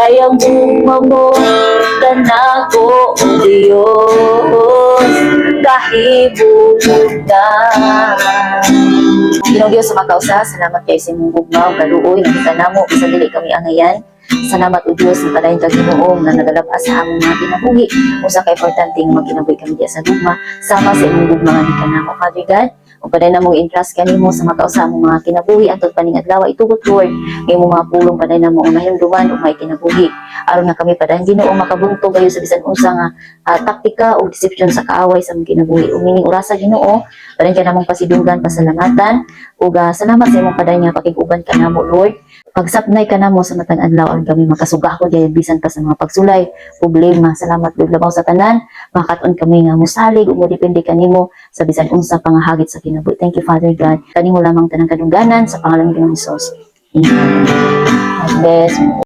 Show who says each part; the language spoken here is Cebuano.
Speaker 1: Kay ang gugma mo kanako, O Diyos, kahibulugan. Ginoong Diyos sa makausa, salamat kay sa imong gugma ug kaluoy nga gikanamo bisan dili kami angayan. Salamat, O Diyos, nga padayon ka, Ginoo, nga nagalab-as sa among mga kinabuhi. Usa ka importante nga magkinabuhi kami diya sa gugma sama sa imong gugma nga gikanamo. Father God, ug padayon namong entrust kanimo sa makausa among mga kinabuhi antud paning adlaw. Itugot, Lord, nga imong mga pulong padayon namo ang mahinumduman ug may kinabuhi. Aron nga kami padayon, Ginoo, makabuntog kayo sa bisan unsa nga taktika o deception sa kaaway sa among kinabuhi. Ug nining orasa, Ginoo, padayon ka namong pasidunggan, pasalamatan ug salamat sa imong padayon nga pakig-uban kanamo, Lord. Pagsapnay ka namo sa matag adlaw aron kami makasugako diay bisan pa sa mga pagsulay, problema. Salamat, Lord, labaw sa tanan. Makakat-on kami nga musalig ug modepende kanimo sa bisan unsa pa nga hagit sa kinabuhi. Thank you, Father God. Kanimo lamang tanang kadungganan sa pangalan ni Ginoong Hesus. Amen. God bless.